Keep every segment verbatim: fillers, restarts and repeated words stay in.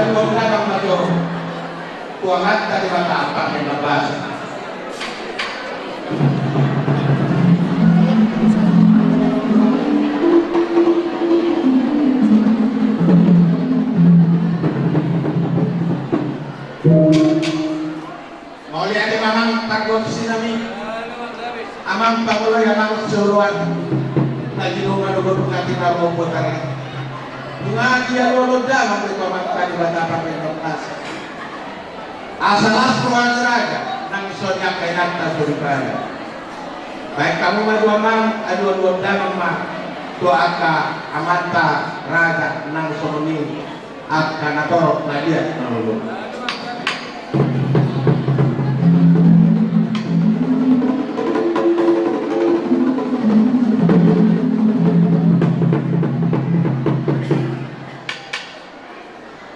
Tanggung jawab ma jo tu Amanta Debata Parbadia. Mauliate ma amang pargonsi nami, amang pangula i, amang sioloan. Na ginomu do godang na tinaruhon botari. Nunga dialualuhon damang be tu Amanta Debata Parbadia. Asa las roha ni raja nang songon i angka inanta soripada. Baen hamu ma jo amang, alualuhon damang ma tu angka amanta raja nang songon i angka na torop na liat na lolo.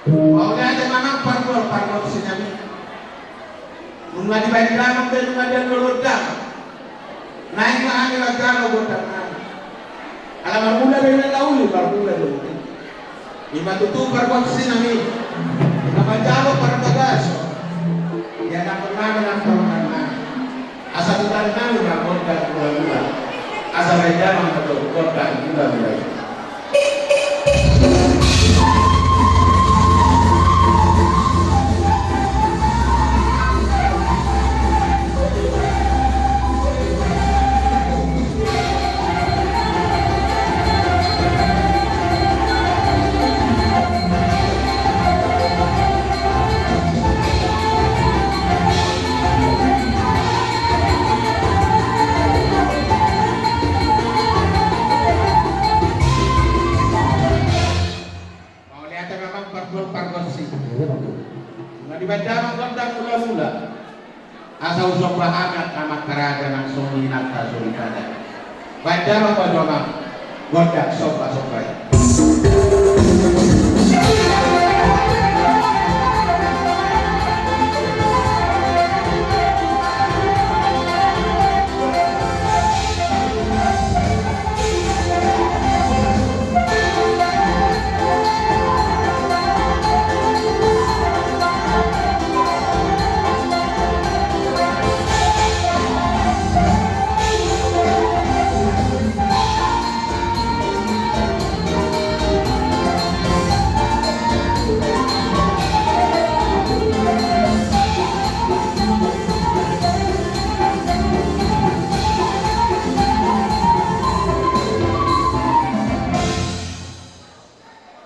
Mauliate ma amang pargonsi nami. Nunga dibaen damang be, nunga dialualuhon damang. Naeng ma hami manjalo gondang nami. Ala marmula do inna na uli, marmula do. I ma tutu pargonsi nami. Nunga manjalo parbagason. Ia na pernah menang pernah nami. Asa tutan nami ma gondang mula-mula. Asa baen damang ma jo gondang mula-mula. Mauliate ma amang pargonsi, pargonsi. Nunga dibaen damang gondang mula-mula. Asa husomba hami angka amanta raja nang songon i inanta soripada. Baen damang ma jo amang gondang somba-somba i.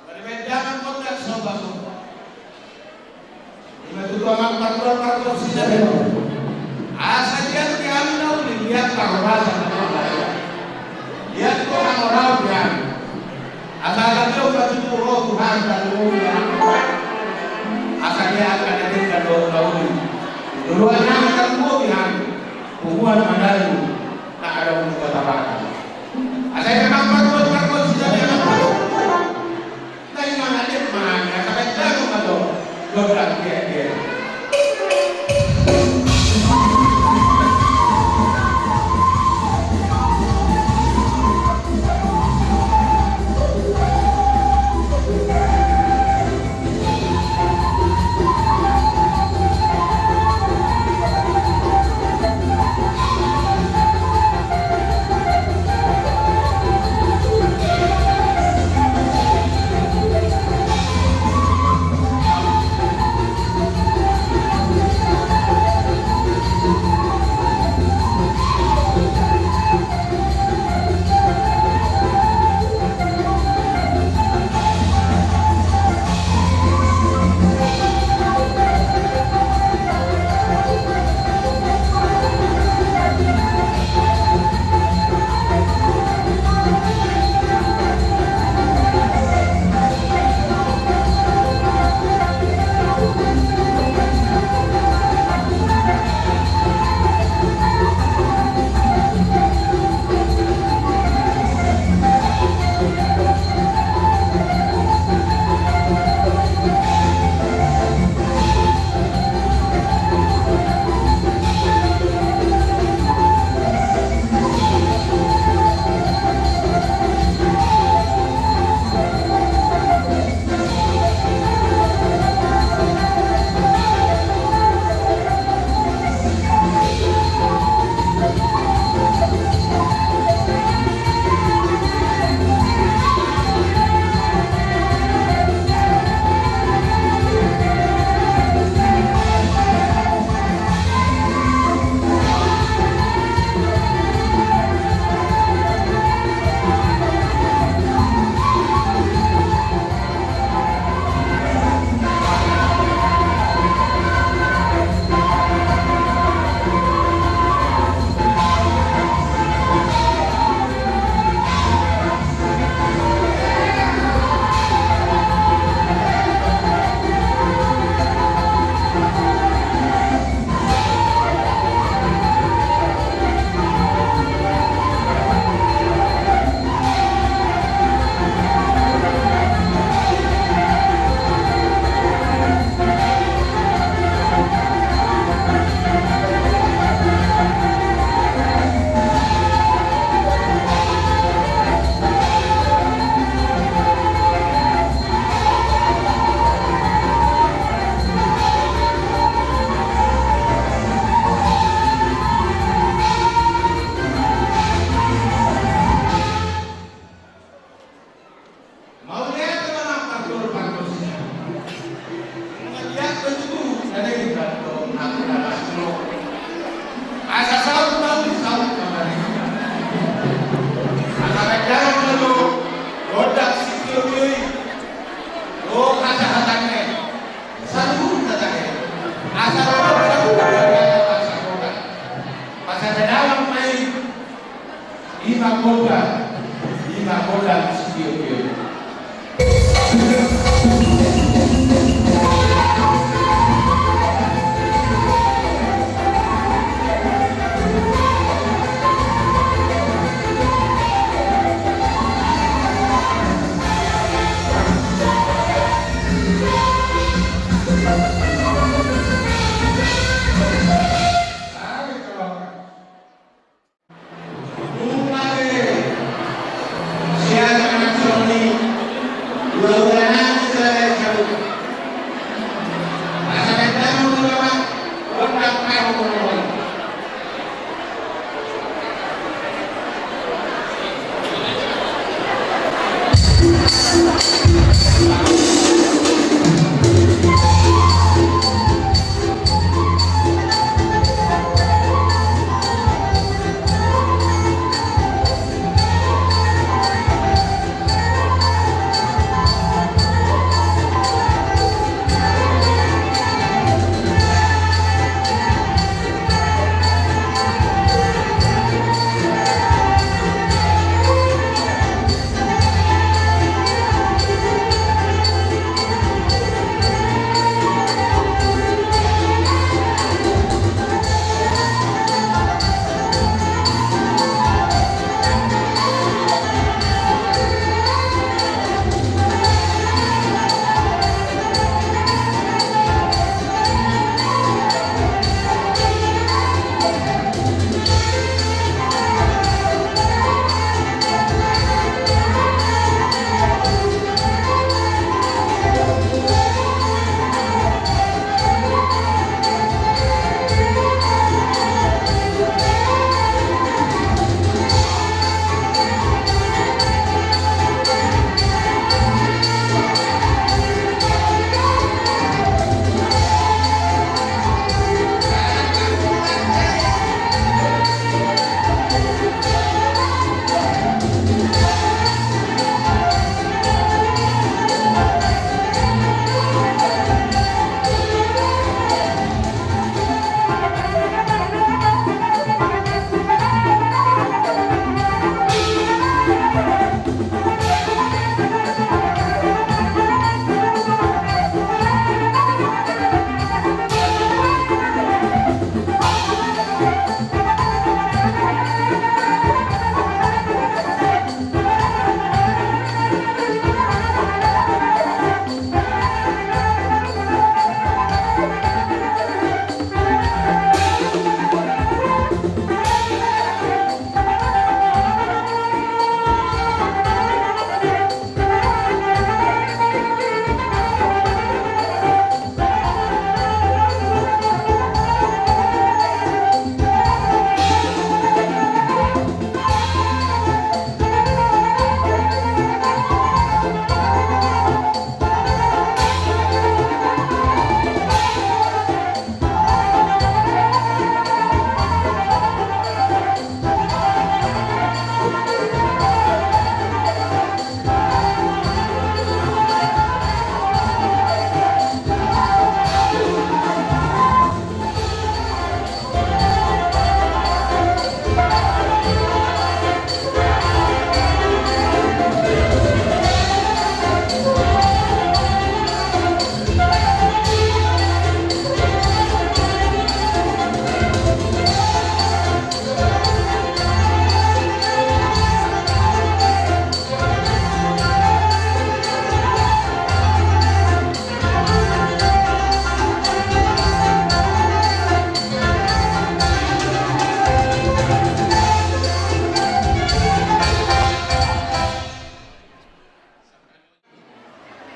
Mauliate ma amang gondang somba-somba. I ma tutu amang pargonsi, pargonsi nami. Asa liat di hami na uli, liat parhorasan na uli. Liat hamoraon di hami. Asa gabe on ma tutu ro Tuhan tarlumobi hami. Asa liat angka na denggan dohot na uli. Joloan nami tarlumobi hami. Punguan Manalu na adong di Kota Batam. Asa i ma amang pargonsi, pargonsi nami, amang pargonsi. Nai mangalap ma hami, asa baen damang ma jo gondang tiar-tiar.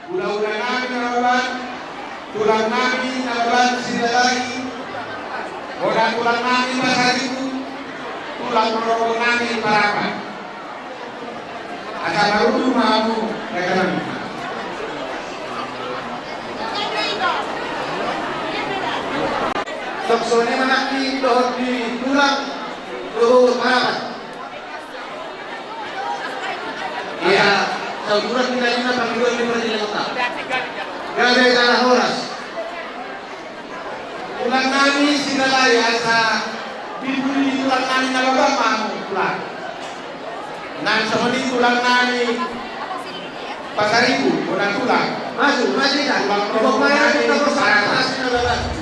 Hulahula nami na roban, tulang nami na roban Sidalai, bona tulang nami Pasaribu, tulang rorobot nami Parapat. Asa marundur ma hamu, raja nami. Songon i ma nangkin dohot di tulang dohot Parapat. Ia, sauduran kita ini apa dua ini berarti lewat tak? Gabe jala horas. Tulang nami Sidalai asa dibuli tulang nami na roban ma hamu tulang. Nang songon i tulang nami Pasaribu, bona tulang. Masuk, masuk, masuk. Tulang promo, tulang promo.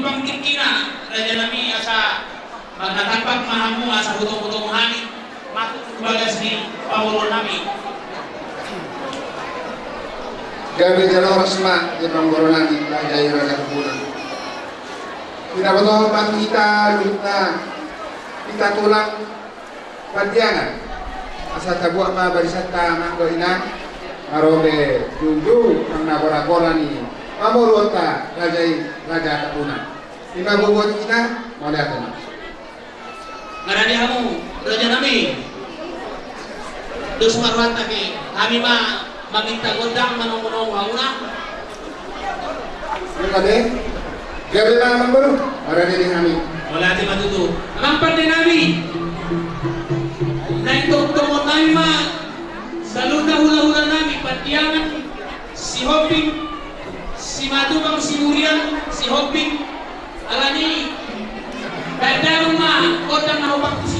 Pangkikina, raja nami, asa marnatampak ma hamu asa hutomu-tomu hami masuk tu bagas ni pamoruon nami. Gabe jala horas ma di pamoruon nami, raja i raja Kebunan. Pinabotohon ma tu hita luhutna hita tulang Pandiangan, asa tabuat ma barisanta amang dohot inang, marobe jujur nang na gora-gora ni pamoruonta raja i raja Kebunan. Ima boa-boa tu hita, mauliate ma. Nga rade hamu raja nami. Dos ma rohanta ke, hami ma maminta gondang manomu-nomu hamuna. Gabe, gabe ma amang boru, marade di hami. Mauliate ma tutu. Amang pande nami. Naeng tongtong nami ma saluhutna hula-hula nami Pandiangan, Sihombing, Simatupang, Siburian, Sihombing. Alani i, baen damang ma gondang na hupangkusi.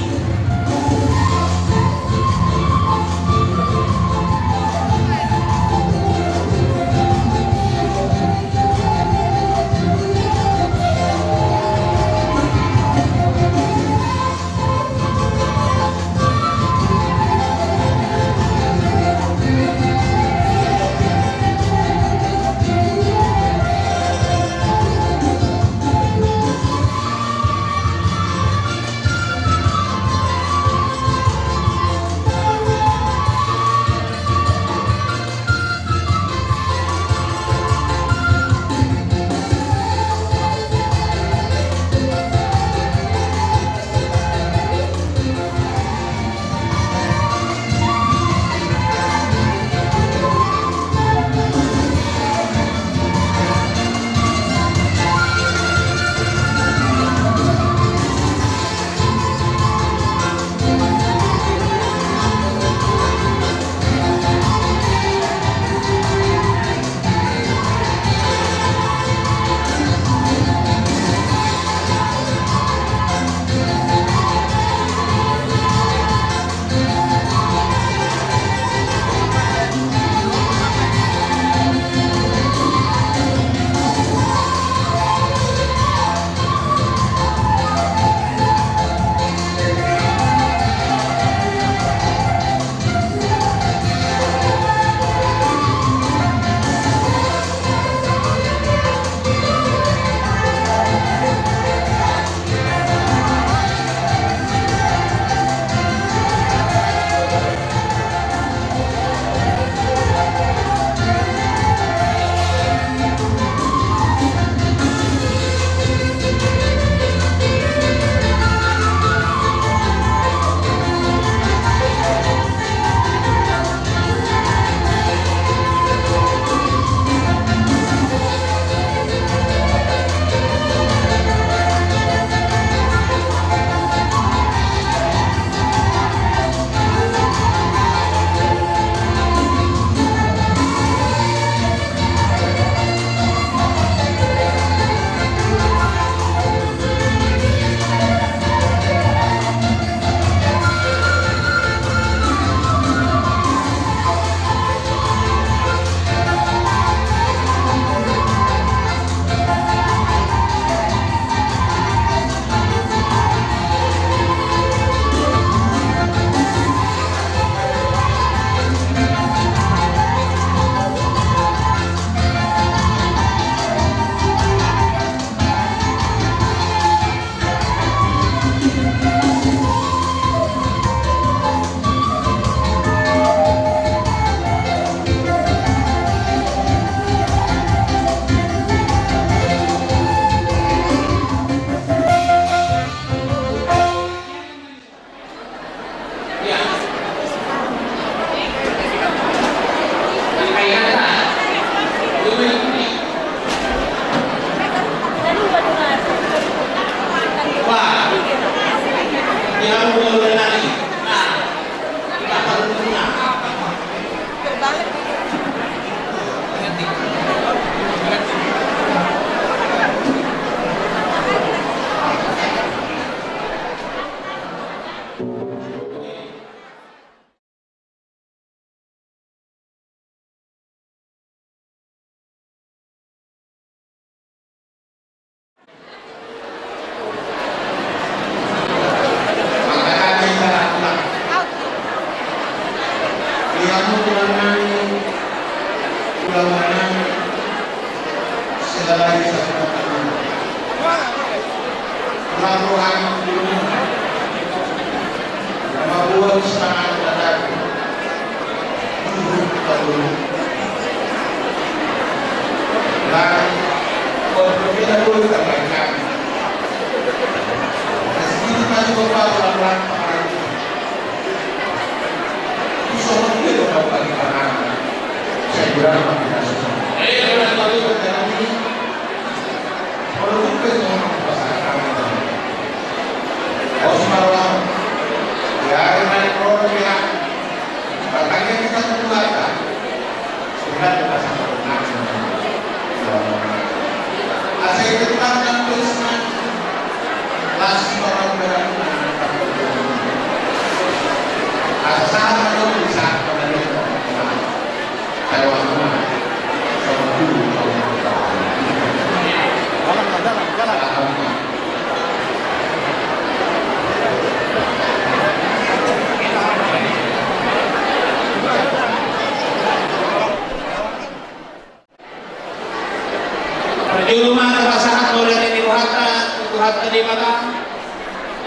Parjolo ma tapasahat mauliate ni rohanta tu Tuhanta Debata,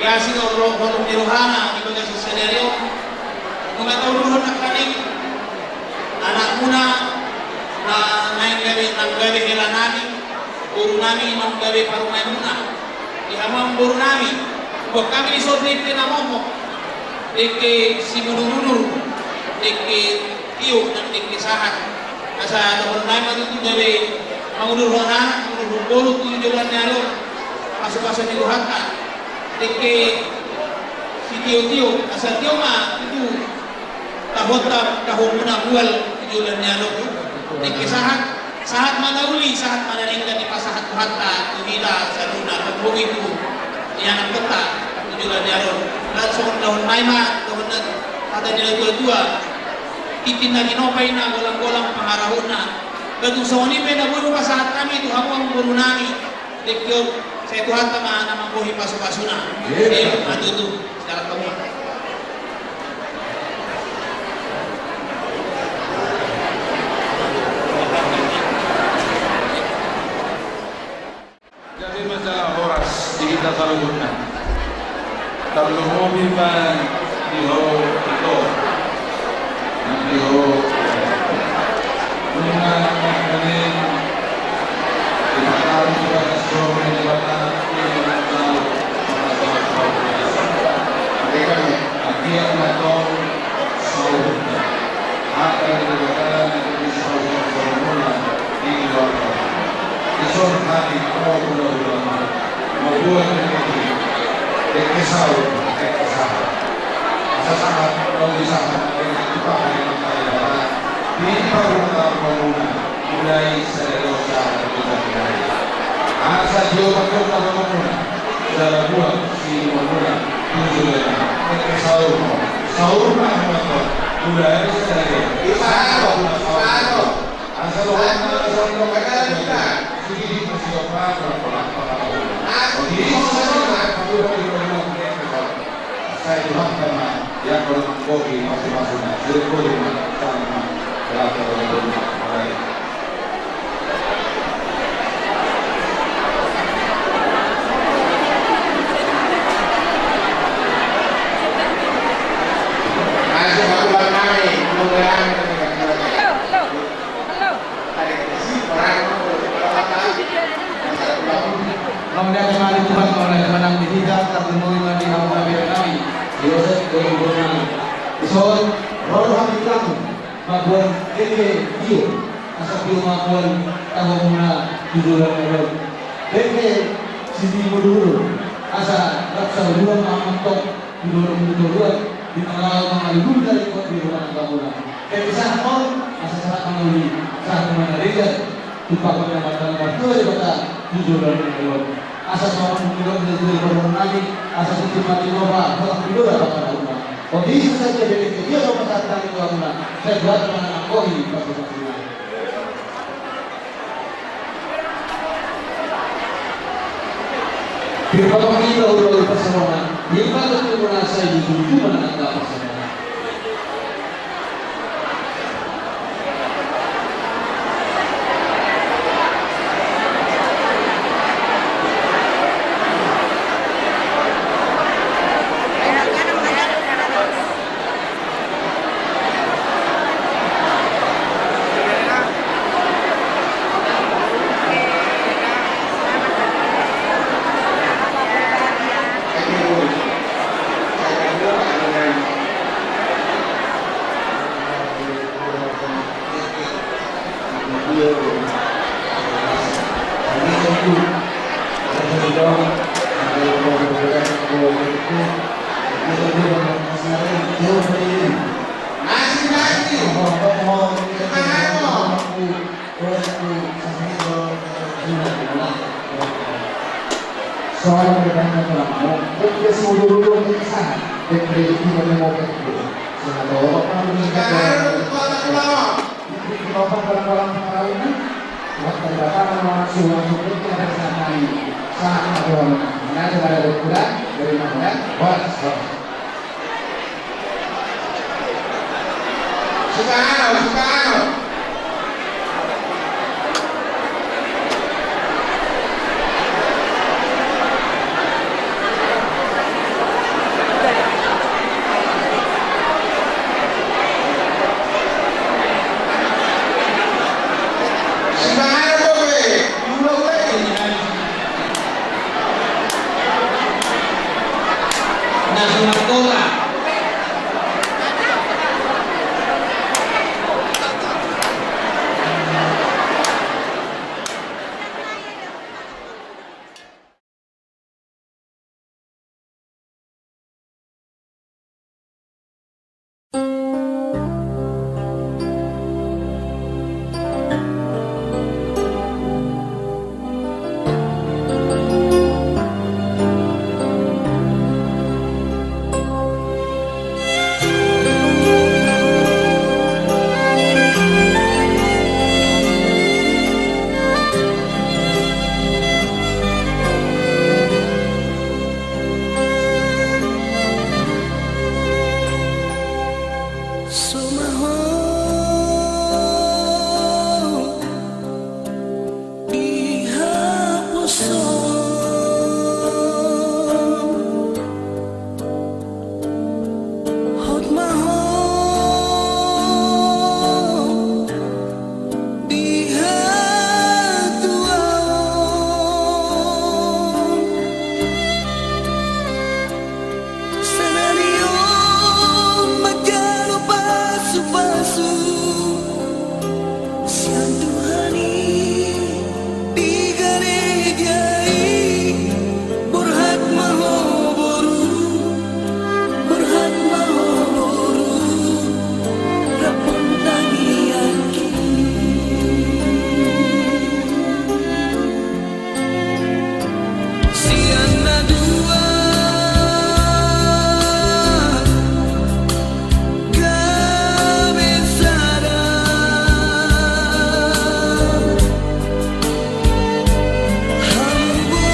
i asi do holong ni rohana di bagasan sadari on. Nunga tauluhon nangkaning anakmuna na naeng gabe, naeng gabe hela nami, boru nami naeng gabe parumaenmuna. Di hamu amang boru nami, buat hami di son dengke na mohop, dengke simudur-udur, dengke tio nang dengke sahat. Asa dohonon nami ma tutu gabe mangudurhon anak, mangudurhon boru tu joloan ni ari on. Pasu-pasu ni Tuhanta. Dengke sitio-tio, asa tio ma tutu tahonta, tahonmuna mual tu joloan ni ari on. Dengke sahat, sahat ma na uli, sahat ma na denggan dipasahat Tuhanta tu hita saluhutna, tarlumobi tu ianakhonta tu joloan ni ari on. Laos songon dohonon nami ma, dohonon hata ni natua-tua: Tintin na ginompar i na golang-golang pangarahutna. Gantong songon i pe na boi hupasahat hami tu hamu amang boru nami. Dengke on, sai Tuhanta ma na manggohi pasu-pasuna. Emma tutu. Sekarang kamu. Jadi masalah horas di hita saluhutna. Tarlumobi ma di ho ito. Nang di ho. Nunga nangkaning di hita saluhutna. Agia na tong saur. Hata ni Debata na di saur saurmuna di keluarga. Dison hami, o hula-hula, mamboan dengke, dengke saur, dengke sahat. Asa sahat, asa sahat, dengke tupa hari mangkali bata. Di parumaenmuna, mulai sadari on sahat tu sadari. Asa diopat-opat hamuna. Jala buat si mamuna, tujuanna, eke saur, saur ma hamuna, mulai sadari. Isano, isano. Asa lo, asa lo, asa lo, asa lo. Sai Tuhan ma, ia kalau manggohi pasu-pasuna, sirip gohi ma, sama, berapa, berapa, berapa. Mauliate ma di Tuhan, mauliate ma nang di hita, tarlumobi ma di hamu na bere nami, di Yosep, di Yosep nami. Dison, ro do hami tu hamu. Mamboan dengke tio, asa tio ma mual tahonmuna tu joloan ni ari on. Dengke sitimudur-udur, asa rap saur-udur ma hamu antong tu dolok ni toruan, di pangalaho mangalului na ringkot di ruma tanggamuna. Dengke sahat on, asa sahat ma na uli, sahat ma na denggan, tu pangalaho mangalului na ringkot di ruma tanggamuna. Asa songon nidok ni tutur ni parboruon nami, asa tutu mati roha, holan pidora pangarauna. Kondisi saja dengke tio do pasahat nami tu hamuna, sai buat ma na manggohi pasu-pasuna. Pir ma tong i do ulaon parsaulian, pir ma tong i do na sai tutu-tutu ma na angka parsaulian. Somaho di haposo hot ma ho di hatuaon. Sadari on manjalo pasupasu sian Tuhan i di gareja i. Borhat ma ho boru, borhat ma ho boru, rap ma tangiangki. Sian na dua gabe sada. Hamu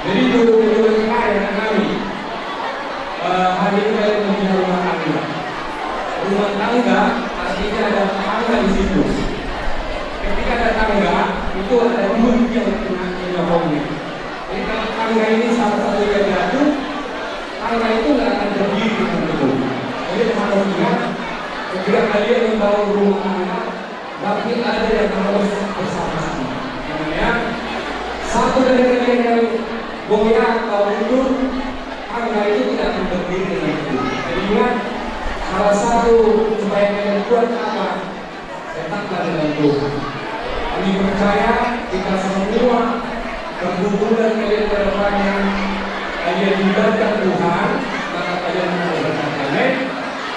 Jadi, dulu-dulu kemarin, kami, eh, hari ini kami punya rumah tangga. Rumah tangga artinya ada tangga di situ. Ketika ada tangga, itu ada dua yang kena, kena baunya. Jadi, kalau tangga ini salah satunya jatuh, tangga itu nggak akan berdiri dengan teguh. Jadi, harus ingat, ketika kalian membangun rumah tangga, berarti ada yang harus bersama-sama. Makanya, satu dari kalian yang goyah atau mundur, tangga itu tidak akan berdiri dengan teguh. Jadi, ingat, salah satu supaya kalian kuat apa? Tetaplah dengan Tuhan. Kami percaya kita semua pergumulan kalian ke depannya, kalian libatkan Tuhan, maka kalian akan berkat. Amin.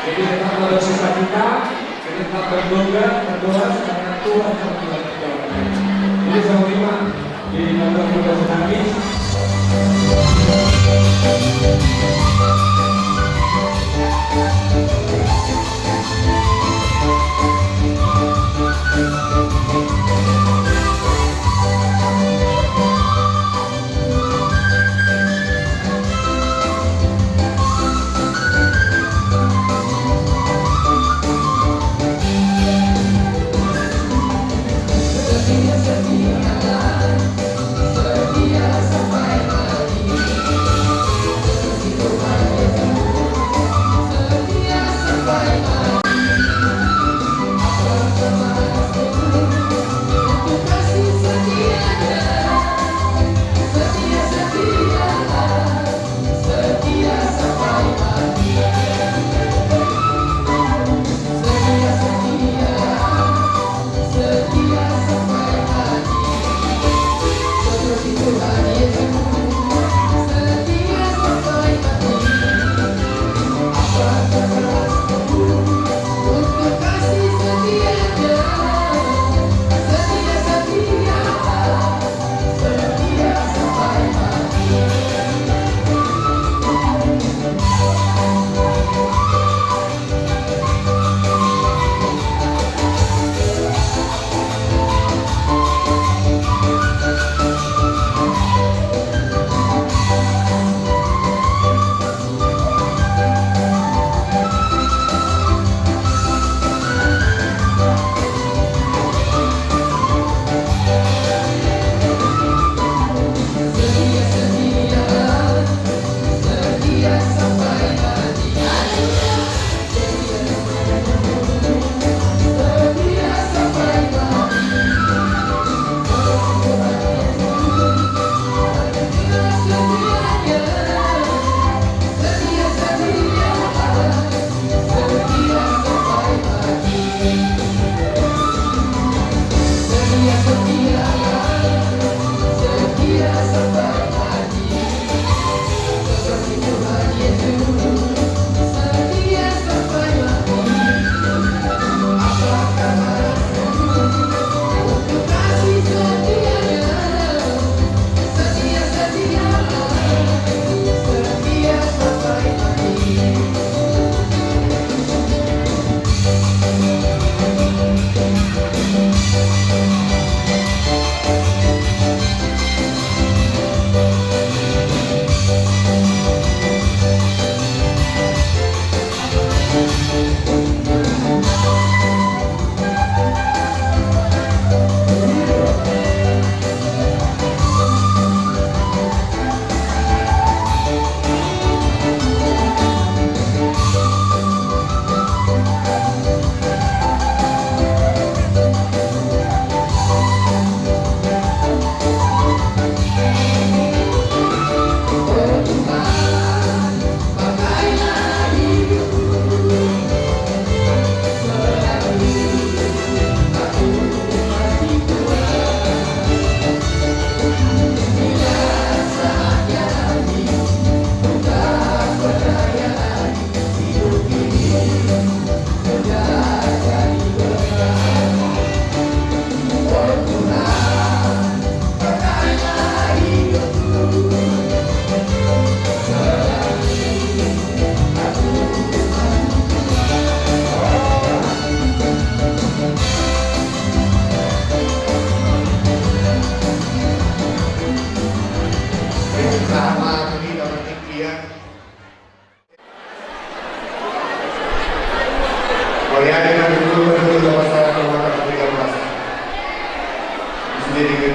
Jadi, tetaplah bersukacita, tetap berdoa, berdoa supaya Tuhan akan memberkati. Jadi, sama terima.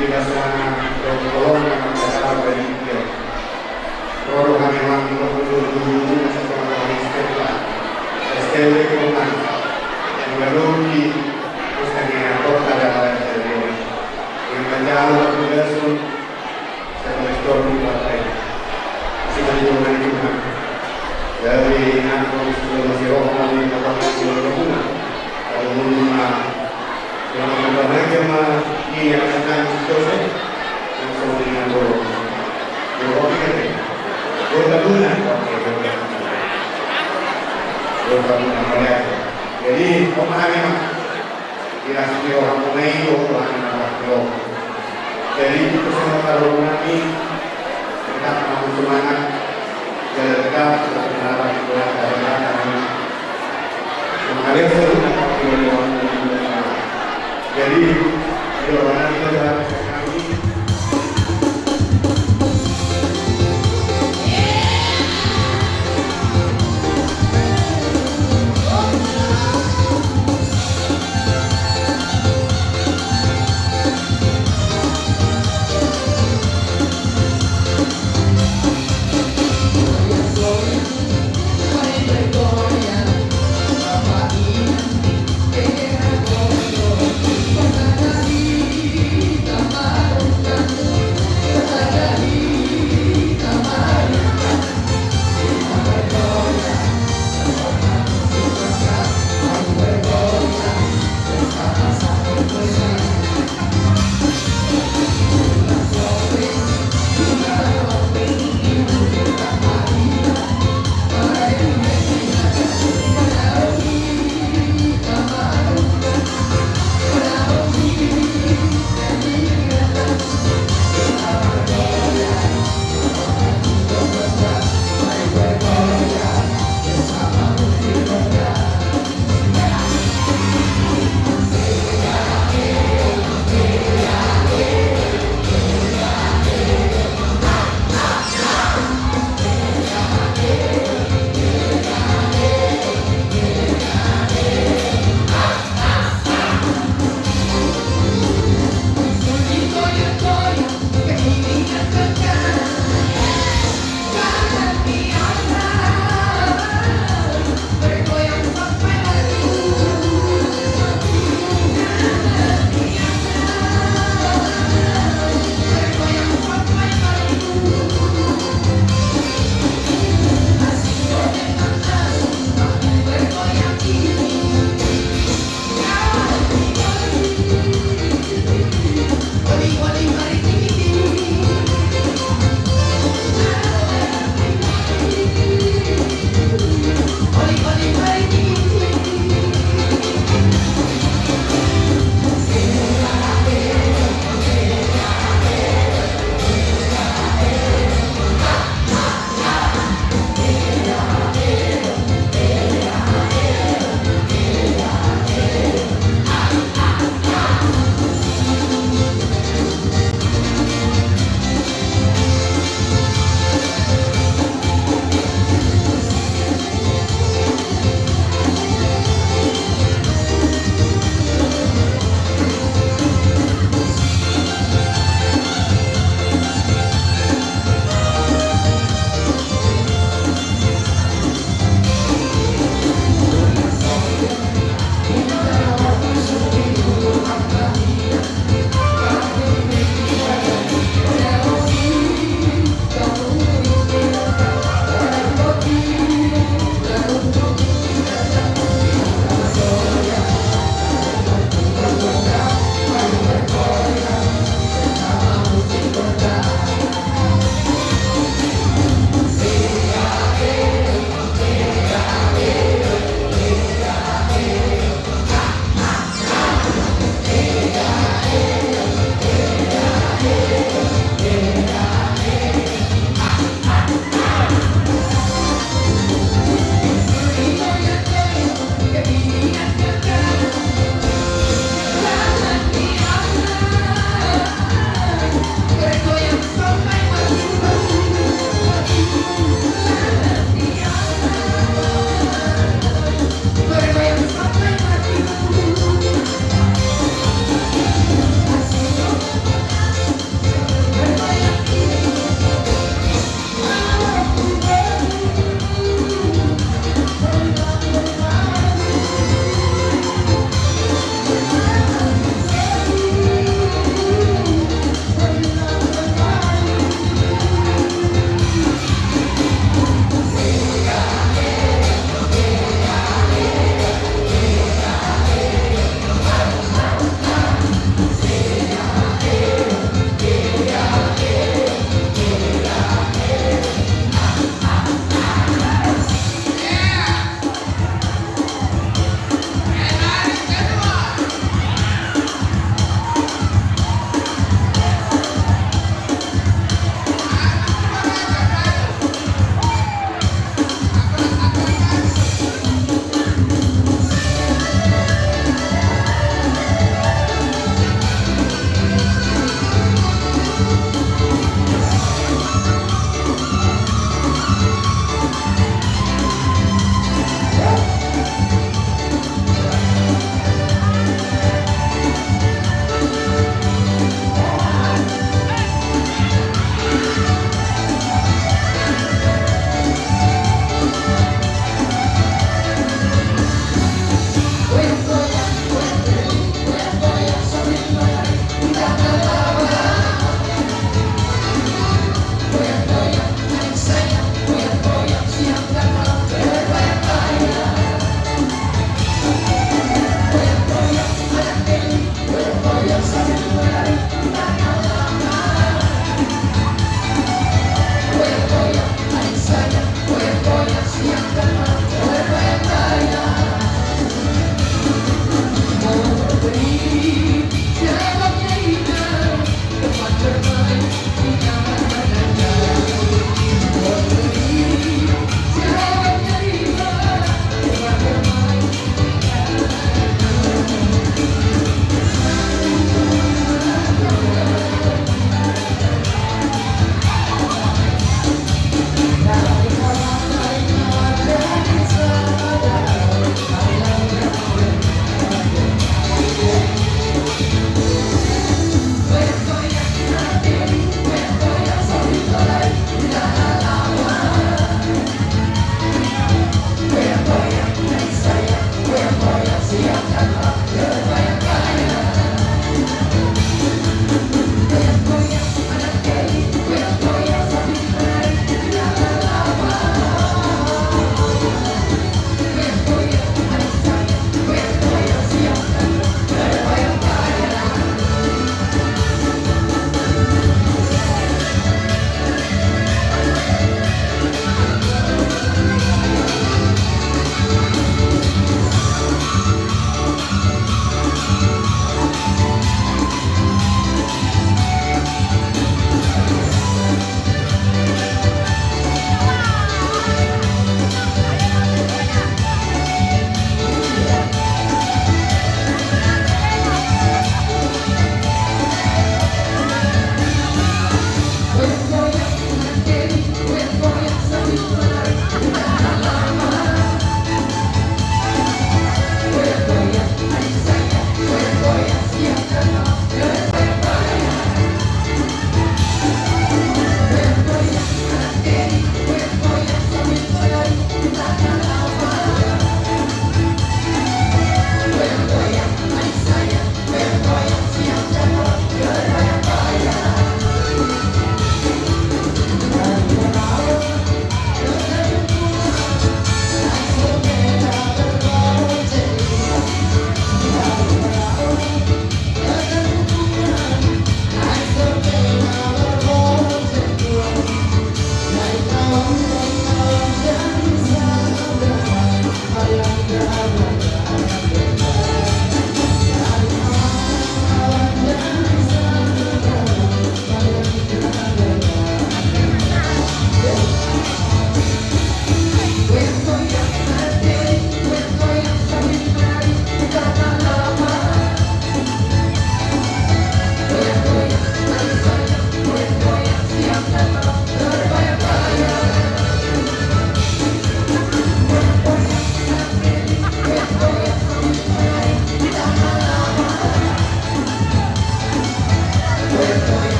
Di basa dohot holong na mangkatahon balitia. Ro do hami amang dohot boru, boru na satonga hami S T L, S T L do i, yang ganup di Pustaha Kota Damaran Jaya. Yang manjalo pagason, siapa restor di partai. Masih tadi dua hari juga. Jadi, nah, kalau sudah masih roh, kami dapat hasil rumah. Kalau rumah, selama berbahagia mah, ini yang datang, itu sih. Langsung dengan dulu. Dulu, oke, kan, ya? Dulu, tak guna. Oke, dulu, tak guna. Dulu, tak guna, melihat. Jadi, pemahaman, mah. Di las ni roha muna i do, roha ni roha ni roha. Jadi, itu semua taruh nanti, tetap mampu semangat, jalan tegak, tetap berharap, tetap berharap, tetap berharap. Makanya, selalu tetap di roha. Jadi, di roha nanti kita harus sekali.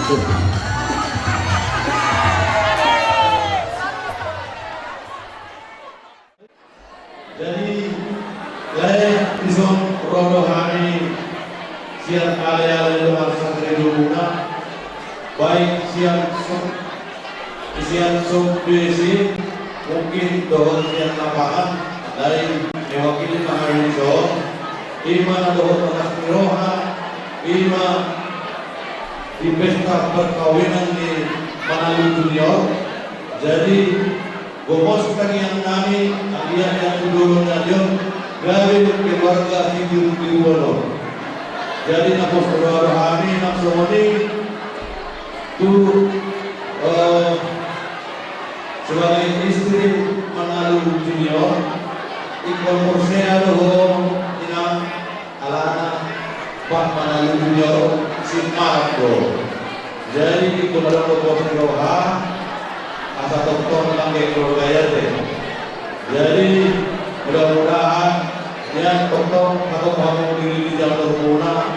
Jadi, lae dison ro do hami sian ale-ale dongan sahaledohononmuna, baik sian so-, sian Somba i, mungkin dohot sian lapangan, lae mewakili ma hami dison, i ma na dohot tangkas ni roha, i ma di pesta perkawinan ni Manalu Junior. Jadi, gomos tangiang nami, anggiat na tu dolok nami on, gabe keluarga sitiru-tiruon on. Jadi, na pos do hami, na songon i, tu, eh, sebagai istri Manalu Junior, ingkon porsea do ho, inang, alana, Pak Manalu Junior, si Marco. Jadi, ingkon adong do pos ni roha, asa tongtong nang keluarga i ate. Jadi, mudah-mudahan, ia tongtong, tongtong hamu diri di jalur muna,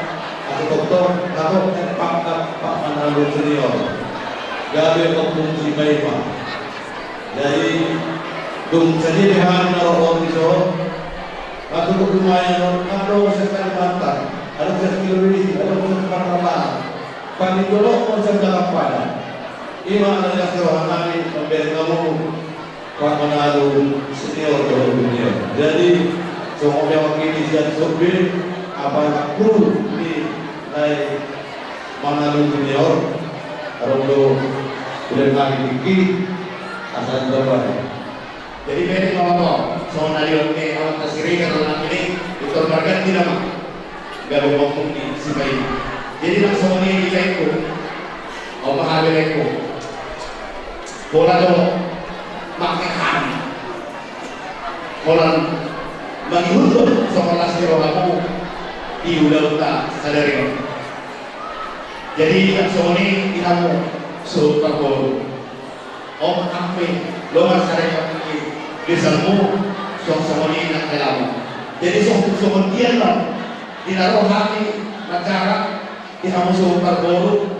asa tongtong, tongtong, eh, Pak, Pak, Pak Manalu Junior. Gabe ompung si Baima. Jadi, dung sadia hami na ro dison, na cukup lumayan on, adong sian Kalimantan, adong sian Sulawesi, adong sian Sumatera Barat. Paling dolok on sian Batam Padang. I ma na nilak roha nami, mambahen hamu, Pak Manalu senior dohot junior. Jadi, songon mewakili sian Somba, apala kru ni lae Manalu Junior, adong do, udah kami tingki, asal terbaik. Jadi, bete ma on, songon na didok ni amanta Siregar do nang i, ingkon marganti nama. Gabe ompung ni si Baima. Jadi, nang songon i di laengku, on ma hape laengku. Pola do, mangke hami. Pola mangihuthon songon las ni rohamu, di ulaonta sadari on. Jadi, nang songon i di hamu, suhut parboru. On hape, loas sada i, besanmu, songon i nang helamu. Jadi, songon, songon dia do, di na ro hami, manjaha, di hamu suhut parboru,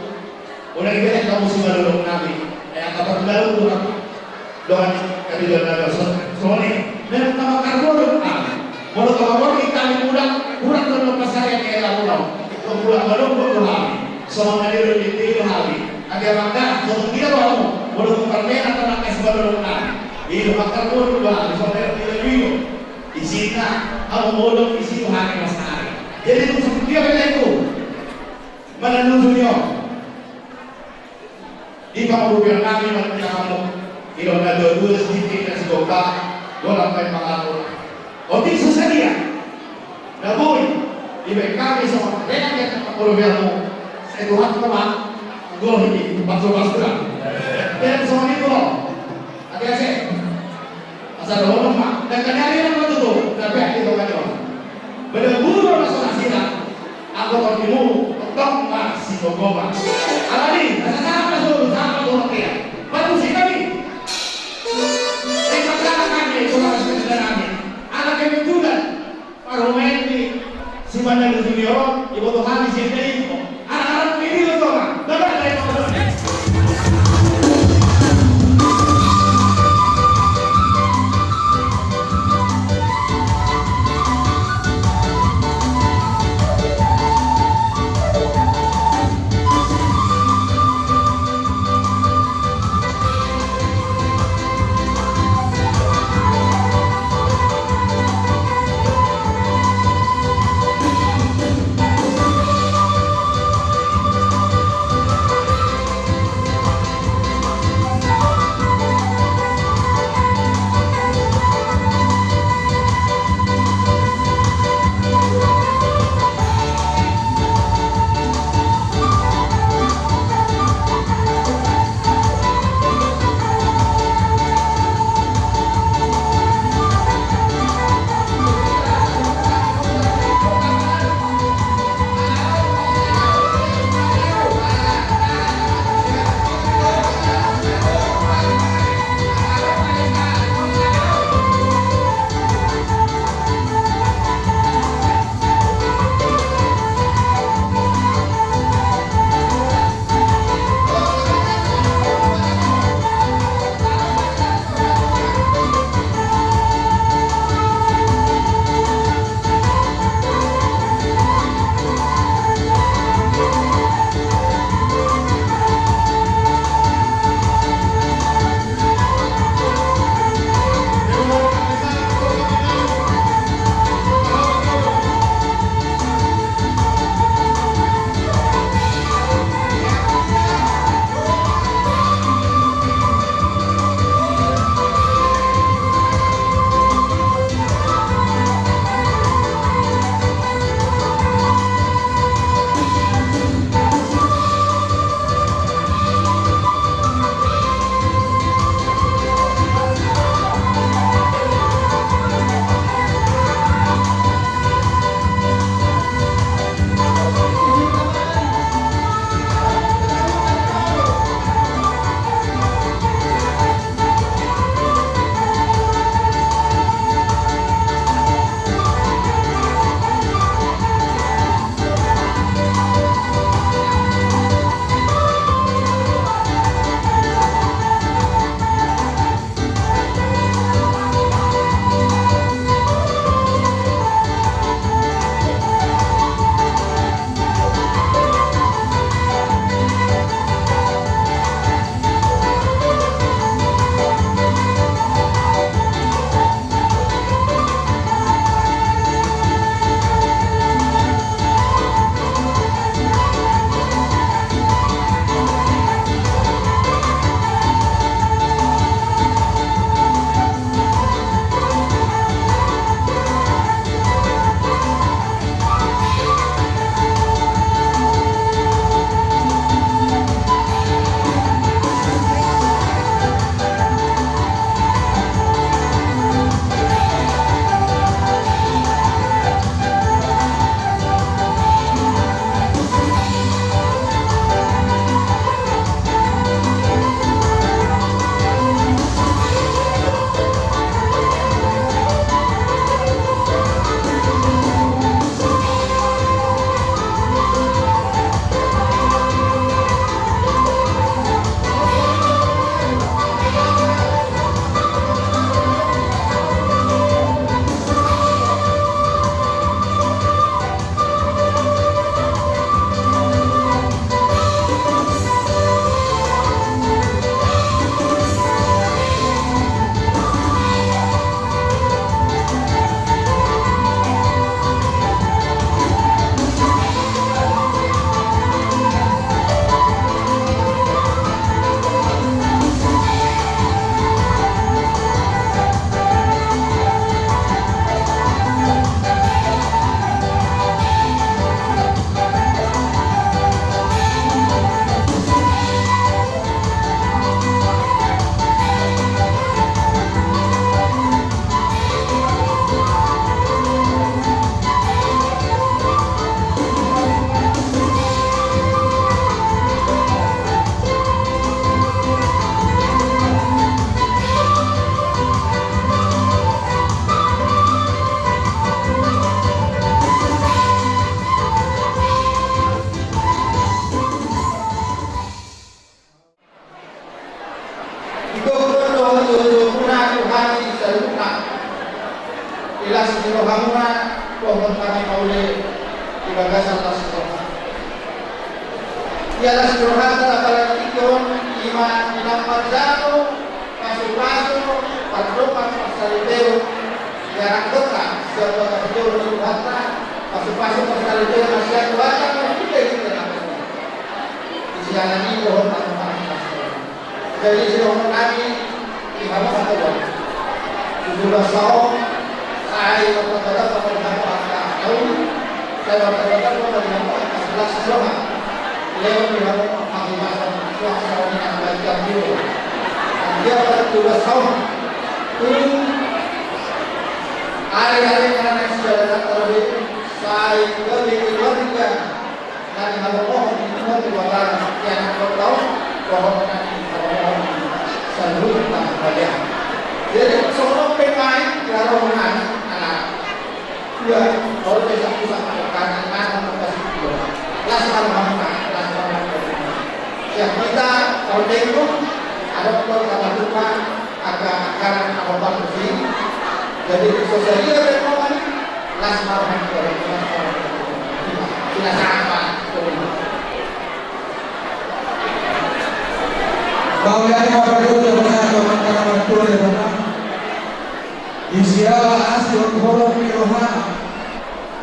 unang dibereng hamu simalolong nami, eh, angka pardaun do hami. Dongan, kami dongan, songon i, memang tama karbono, ah, molo tama borngin hami mulak, mulak do na pasarian ni helamu on. Mulak malombo do hami, songon na nidok ni hami. Ate amang, songon dia do hamu, molo tung parmean tama kasi malolong nami. I do angka karbono do hami, songon na nidok ni hami. Isina, hamu modom, isi do hami masari. Jadi, tung songon dia pe laengku. Manalu Junior. Di pangurupion nami ma di hamu, i do na dua-dua sititi na sigompa, godang baen pangatur. Otik so sadia na boi dibaen hami songon reak ni pangurupion mu, sai Tuhan ma manggohi pasu-pasu na. Jadi songon i do. Ate ase. Asa dohonon ma, dangka ni ari nang matutu, na peak di tonga ni on. Bada guru ma so nasida, anggo tondimu, tongtong ma sigomgoman. Alani, asa sahat ma solu, sahat ma tu rohanta. Batu si kami. Sai pangkalan nami, tulang si kami. Anak kami juga. Parumaen ni si Manalu Junior, iboto hami sian Dainko. Anak-anak ni Dainko, Toma. Dapat Dainko. Ia las rohanta na palantik on, ima na manjalo pasupasu, pardongan, parsaripeon di anakkonta, sian Tuhanta, pasupasu, parsaripeon na sian Tuhanta, na hita hita na. Di sianan i dohot na pasu. Jadi, sidohonon nami di hamu hatuan. Tujuh belas tahun, sai martamba-tamba di hamu angka taon, sai martamba-tamba di hamu angka las ni roha. Lewat di hamu angka himasan, suang sauni nang baik yang dulu. Dia pada tujuh belas tahun, tu ari-ari karena sudah datang terlebih, sai gabe keluarga. Nang halomohon ni Tuhan Debata, ia na kotau, dohot nang halomohon ni saluhut na baya. Jadi, songon pe main, di halomohon nang, ala. Ia, kalau dia satu sama, karena nang, nang, nang, nang, las ma rohanta, las ma rohanta. Siap kita, kalau tengok, ada pun kata Tuhan, Angka, angka na hombar tusi. Jadi, so sadia pe roha ni, las ma roha ni, las ma roha ni. Sila sapa. Mauliate ma parjolo, Tuhan, Tuhan, Tuhan, Tuhan, Tuhan. Di siala asi dohot holong ni rohana,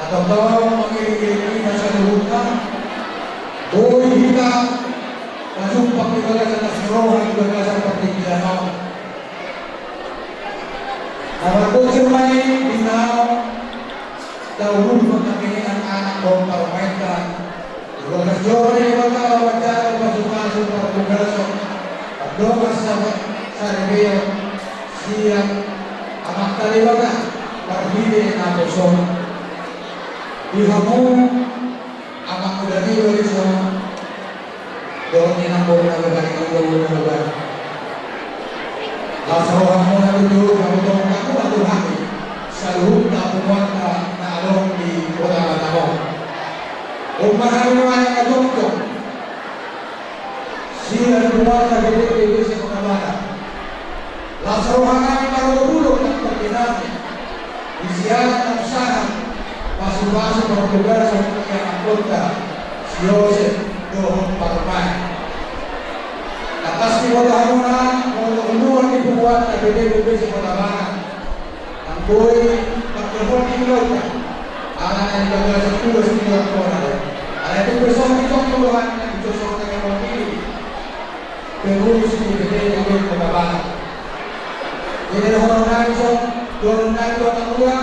na tongtong mangiring-iring hita saluhutna. Boi hita manjumpa di bagasan las ni roha di bagasan partingkian on. Na marbocor ma i di na taulunghon hami anak-anak dohot parumaenta. Di bagas joro ni Debata, manjalo pasupasu, parbagason, pardongan, saripeon sian Amanta Debata marhite naposona. Di hamu amang muda ni bariso, dohot inang boru na bebani, inang boru na bebani. Las rohamuna tutu, hamu tong hamu, hamu hami saluhutna punguanta na adong di Kota Batam on. Umma hami nuaeng na jongjong sian punguanta B P B P C Kota Batam. Las roha nami marolopolop nang tondi nami di siala na sahat pasupasu, parbagason di anakkonta si Josep dohot parumaen. Tangkas diboto hamu nang molo uluan ni punguanta B P B P C Kota Batam, nang boi pangkehon ni Debata, ala na di bagasan tugas ni Debata. Ala itu pe songon i tong tu rohana, na di songon na mewakili pengurus ni B P B P Kota Batam. Jadi, dohonon nami songon, dohonon nami tu anak muda,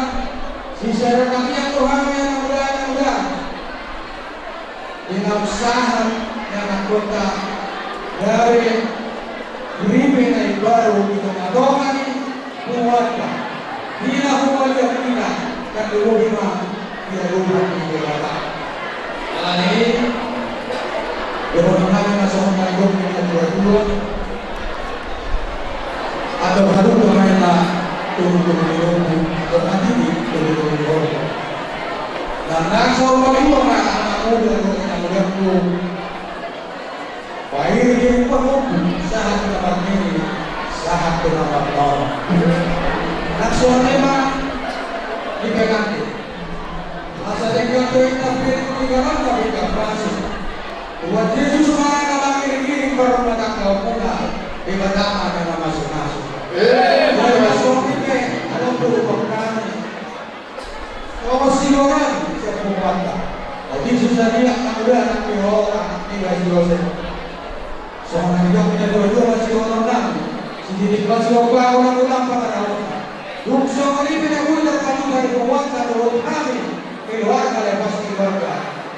sisadari on, rohami anak muda, anak muda. Di na sahat ni anakkonta, gabe rime na imbaru di tongatonga ni punguanta. Di na humaliang hita, kan di lobi ma di lobi ni Debata. Alani i, dohonon nami ma songon na nidok ni natuatua. Atau haduan ma i na tubu-tubu ni lombu, atau mati di tubu-tubu ni lombu. Nang na saur matua ma anak muda dohot inang mudangku. Pairing-iring pahompu, sahat tu na marnini, sahat tu na marnono. Nang songon i ma di pengantin. Asa denggan do inna pir di galanta pinggan basi. Tuhan Jesus ma na mangiring-iring parrumatanggaonmuna, Debata ma na mamasu-masu. Amen. Jadi, songon i pe, adong do hupangkani. Songon sidohonon sian punguanta. Otik so sadia anak muda, anak ni ho, anak ni Basi Josep. Songon na nidok ni natuatua ma sidohonon nami. Sititik ma sidohonon, ulang-ulang pangaraon. Dung songon i pe na boi tarpatupa di punguanta dohot hami keluarga Lepas Keluarga.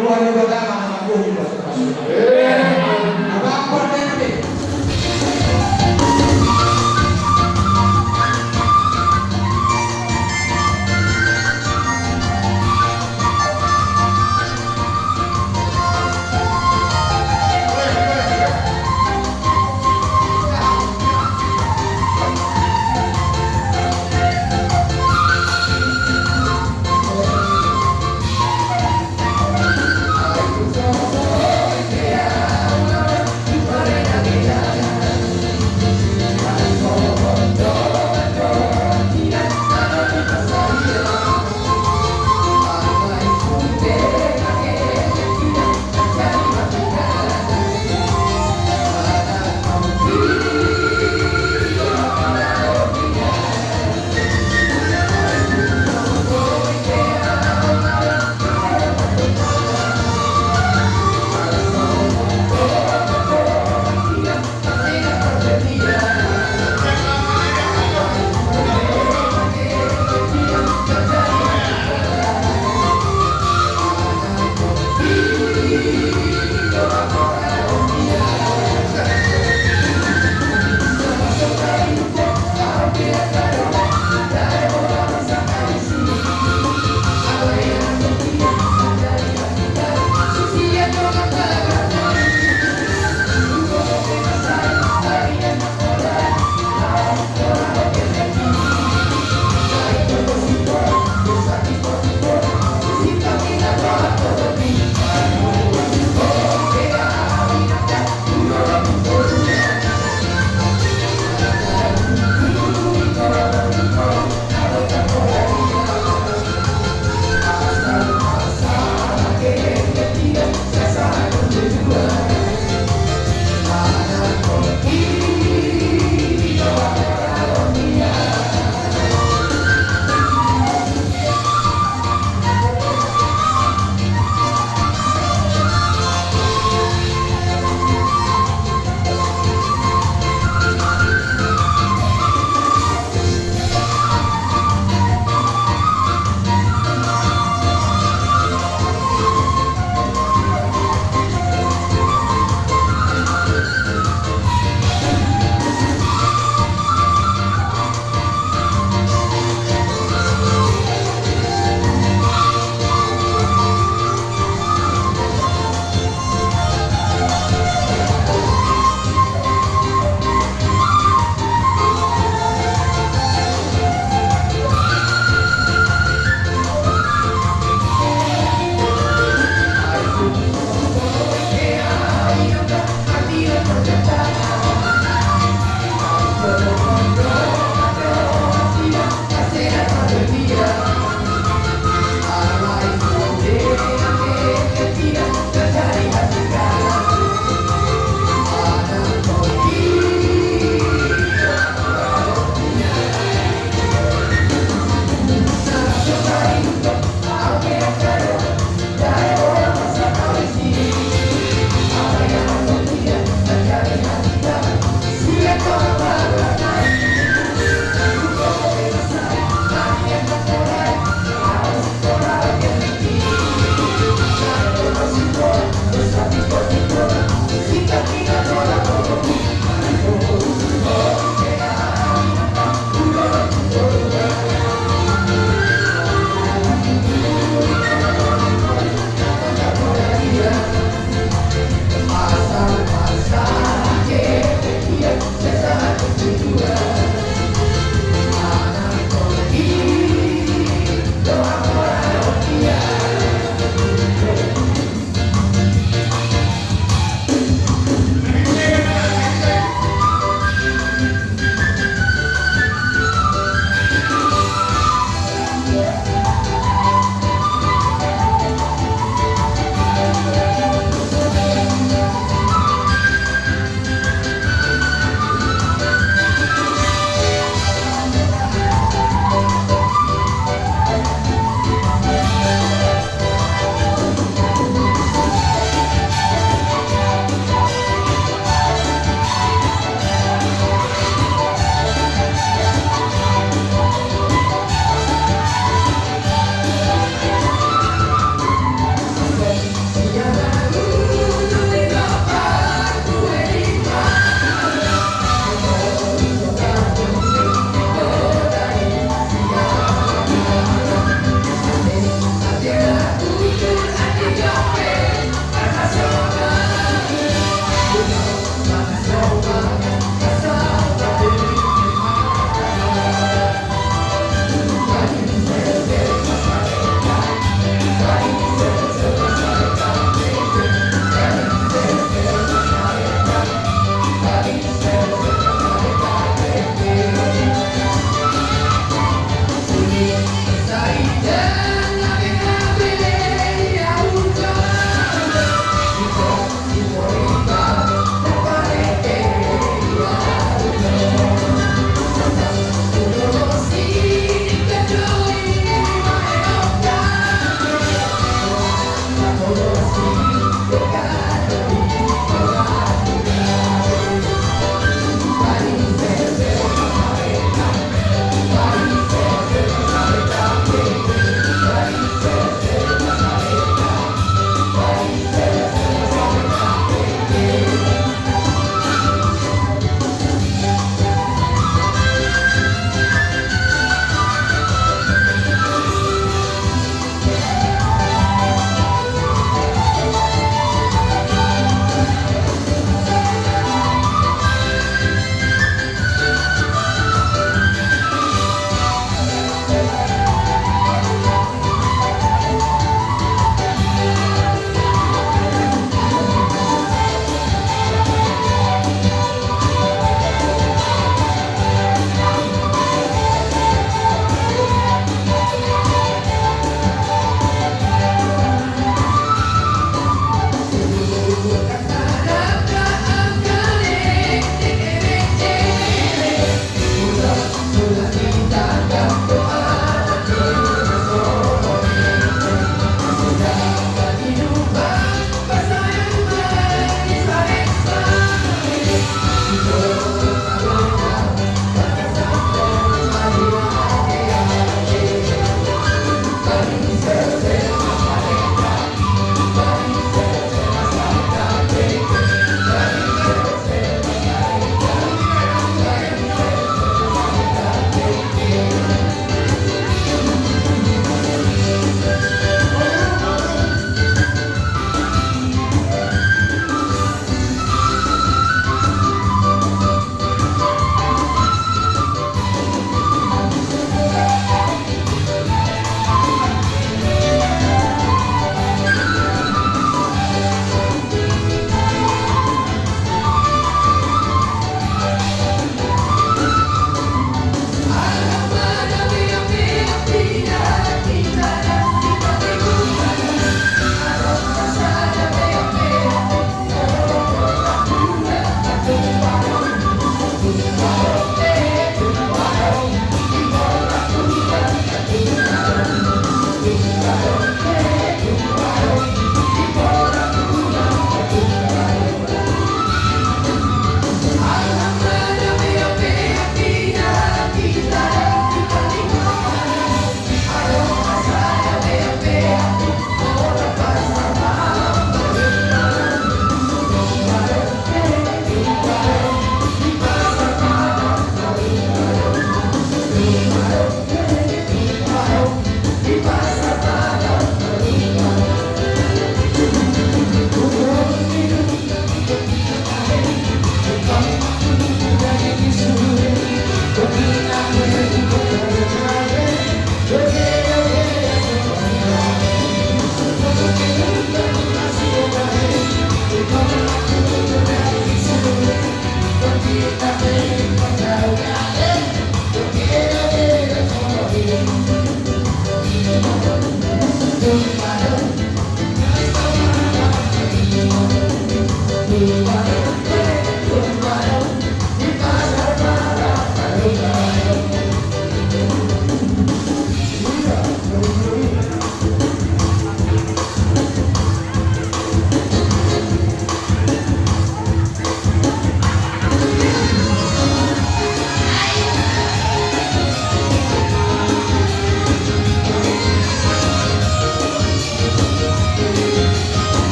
Tuhan Debata ma na manggohi pasu-pasu. Amen. Abang Partai.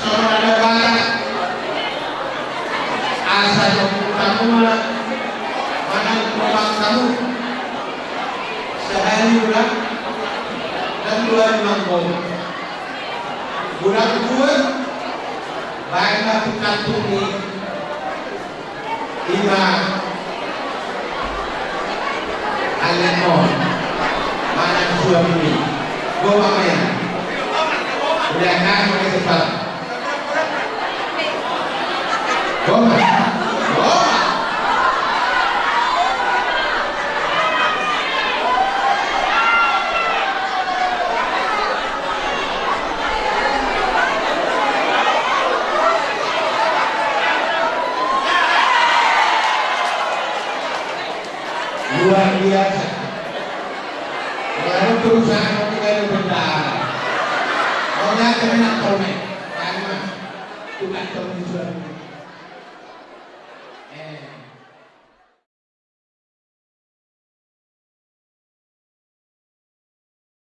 Songon na bahat, asa jomung hamu ma manang tumang hamu, sahali ulang, nang dua rimanggo. Ulang dua, baen ma pinggan tuni. Ima. Alek on. Manang suami. Goma main. Udah kan, udah cepat. Goma. Goma. Luar biasa. Baru perusahaan mau tinggal di bendara. Mau nyata menang tau nih. Karena tukang tau nih sudah.